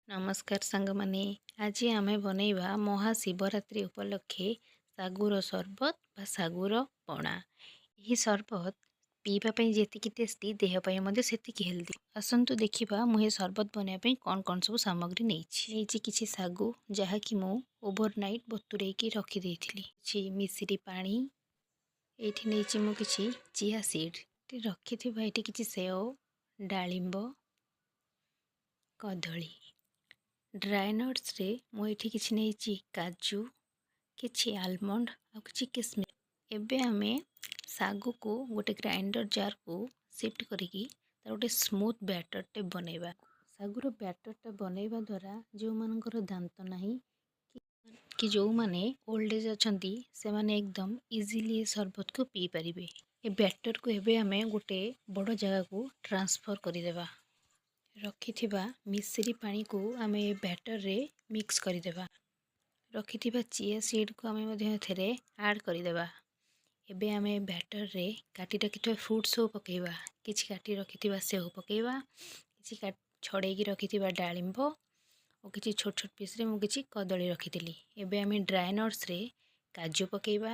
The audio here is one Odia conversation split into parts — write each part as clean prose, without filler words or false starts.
ନମସ୍କାର ସାଙ୍ଗମାନେ, ଆଜି ଆମେ ବନେଇବା ମହାଶିବରାତ୍ରି ଉପଲକ୍ଷେ ଶାଗୁର ସରବତ ବା ଶାଗୁର ପଣା। ଏହି ସରବତ ପିଇବା ପାଇଁ ଯେତିକି ଟେଷ୍ଟି, ଦେହ ପାଇଁ ମଧ୍ୟ ସେତିକି ହେଲ୍ଦି। ଆସନ୍ତୁ ଦେଖିବା ମୁଁ ଏ ସରବତ ବନେଇବା ପାଇଁ କ'ଣ କ'ଣ ସବୁ ସାମଗ୍ରୀ ନେଇଛି। ନେଇଛି କିଛି ଶାଗୁ, ଯାହାକି ମୁଁ ଓଭର ନାଇଟ୍ ବତୁରେଇକି ରଖିଦେଇଥିଲି, କିଛି ମିଶିରି ପାଣି, ଏଇଠି ନେଇଛି ମୁଁ କିଛି ଚିଆ ସିଡ଼୍, ରଖିଥିବା ଏଇଠି କିଛି ସେଓ, ଡାଳିମ୍ବ, କଦଳୀ। ଡ୍ରାଏ ନଟ୍ସରେ ମୁଁ ଏଇଠି କିଛି ନେଇଛି କାଜୁ, କିଛି ଆଲମଣ୍ଡ ଆଉ କିଛି କିସମିସ୍। ଏବେ ଆମେ ଶାଗୁକୁ ଗୋଟେ ଗ୍ରାଇଣ୍ଡର ଜାର୍କୁ ସିଫ୍ଟ କରିକି ତାର ଗୋଟେ ସ୍ମୁଥ୍ ବ୍ୟାଟରଟେ ବନେଇବା। ଶାଗୁର ବ୍ୟାଟରଟା ବନେଇବା ଦ୍ୱାରା ଯେଉଁମାନଙ୍କର ଦାନ୍ତ ନାହିଁ କି ଯେଉଁମାନେ ଓଲ୍ଡ ଏଜ୍ ଅଛନ୍ତି, ସେମାନେ ଏକଦମ ଇଜିଲି ଏ ସରବତକୁ ପିଇପାରିବେ। ଏ ବ୍ୟାଟରକୁ ଏବେ ଆମେ ଗୋଟେ ବଡ଼ ଜାଗାକୁ ଟ୍ରାନ୍ସଫର୍ କରିଦେବା। ରଖିଥିବା ମିଶ୍ରି ପାଣିକୁ ଆମେ ଏ ବ୍ୟାଟରରେ ମିକ୍ସ କରିଦେବା। ରଖିଥିବା ଚିଆ ସିଡ଼୍କୁ ଆମେ ମଧ୍ୟ ଏଥିରେ ଆଡ଼୍ କରିଦେବା। ଏବେ ଆମେ ବ୍ୟାଟରରେ କାଟି ରଖିଥିବା ଫ୍ରୁଟ୍ ସବୁ ପକାଇବା। କିଛି କାଟି ରଖିଥିବା ସେଓ ପକାଇବା, କିଛି ଛଡ଼େଇକି ରଖିଥିବା ଡାଳିମ୍ବ ଓ କିଛି ଛୋଟ ଛୋଟ ପିସ୍ରେ ମୁଁ କିଛି କଦଳୀ ରଖିଥିଲି। ଏବେ ଆମେ ଡ୍ରାଏ ନଟ୍ସରେ କାଜୁ ପକାଇବା,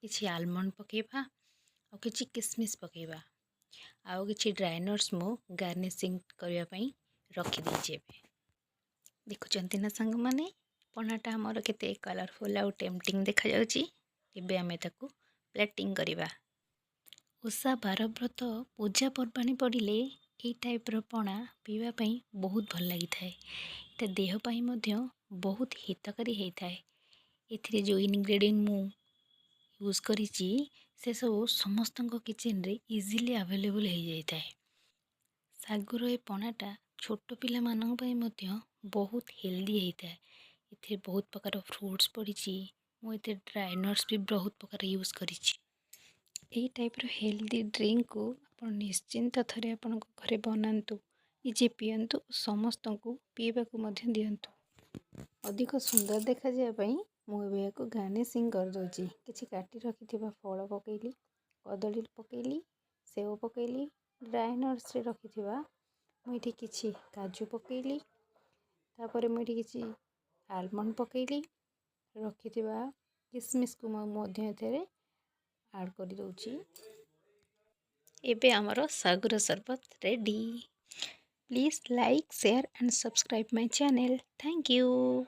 କିଛି ଆଲମଣ୍ଡ ପକାଇବା ଆଉ କିଛି କିସମିସ୍ ପକାଇବା। ଆଉ କିଛି ଡ୍ରାଏ ନଟ୍ସ ମୁଁ ଗାର୍ନିସିଂ କରିବା ପାଇଁ ରଖିଦେଇଛି। ଏବେ ଦେଖୁଛନ୍ତି ନା ସାଙ୍ଗମାନେ, ପଣାଟା ଆମର କେତେ କଲରଫୁଲ୍ ଆଉ ଟେମ୍ପଟିଂ ଦେଖାଯାଉଛି। ଏବେ ଆମେ ତାକୁ ପ୍ଲେଟିଂ କରିବା। ଓଷା, ବାରବ୍ରତ, ପୂଜା ପର୍ବାଣୀ ପଡ଼ିଲେ ଏଇ ଟାଇପ୍ର ପଣା ପିଇବା ପାଇଁ ବହୁତ ଭଲ ଲାଗିଥାଏ। ଏଇଟା ଦେହ ପାଇଁ ମଧ୍ୟ ବହୁତ ହିତକାରୀ ହେଇଥାଏ। ଏଥିରେ ଯେଉଁ ଇନଗ୍ରେଡ଼ିଏଣ୍ଟ ମୁଁ ୟୁଜ୍ କରିଛି, ସେସବୁ ସମସ୍ତଙ୍କ କିଚେନରେ ଇଜିଲି ଆଭେଲେବୁଲ୍ ହେଇଯାଇଥାଏ। ଶାଗୁର ଏ ପଣାଟା ଛୋଟ ପିଲାମାନଙ୍କ ପାଇଁ ମଧ୍ୟ ବହୁତ ହେଲ୍ଦି ହେଇଥାଏ। ଏଥିରେ ବହୁତ ପ୍ରକାର ଫ୍ରୁଟ୍ସ ପଡ଼ିଛି। ମୁଁ ଏଥିରେ ଡ୍ରାଏ ନଟ୍ସ ବି ବହୁତ ପ୍ରକାର ୟୁଜ୍ କରିଛି। ଏଇ ଟାଇପ୍ର ହେଲ୍ଦି ଡ୍ରିଙ୍କକୁ ଆପଣ ନିଶ୍ଚିନ୍ତ ଥରେ ଆପଣଙ୍କ ଘରେ ବନାନ୍ତୁ, ନିଜେ ପିଅନ୍ତୁ, ସମସ୍ତଙ୍କୁ ପିଇବାକୁ ମଧ୍ୟ ଦିଅନ୍ତୁ। ଅଧିକ ସୁନ୍ଦର ଦେଖାଯିବା ପାଇଁ ମୁଁ ଏବେ ଏହାକୁ ଗାର୍ନିସିଂ କରିଦେଉଛି। କିଛି କାଟି ରଖିଥିବା ଫଳ ପକାଇଲି, କଦଳୀ ପକାଇଲି, ସେଓ ପକାଇଲି। ଡ୍ରାଏ ନଟ୍ସରେ ରଖିଥିବା ମୁଁ ଏଠି କିଛି କାଜୁ ପକାଇଲି। ତାପରେ ମୁଁ ଏଠି କିଛି ଆଲମଣ୍ଡ ପକାଇଲି। ରଖିଥିବା କିସମିସ୍କୁ ମୁଁ ମଧ୍ୟ ଏଥିରେ ଆଡ଼୍ କରିଦେଉଛି। ଏବେ ଆମର ସାଗୁର ସରବତ ready. Please like, share and subscribe my channel. Thank you.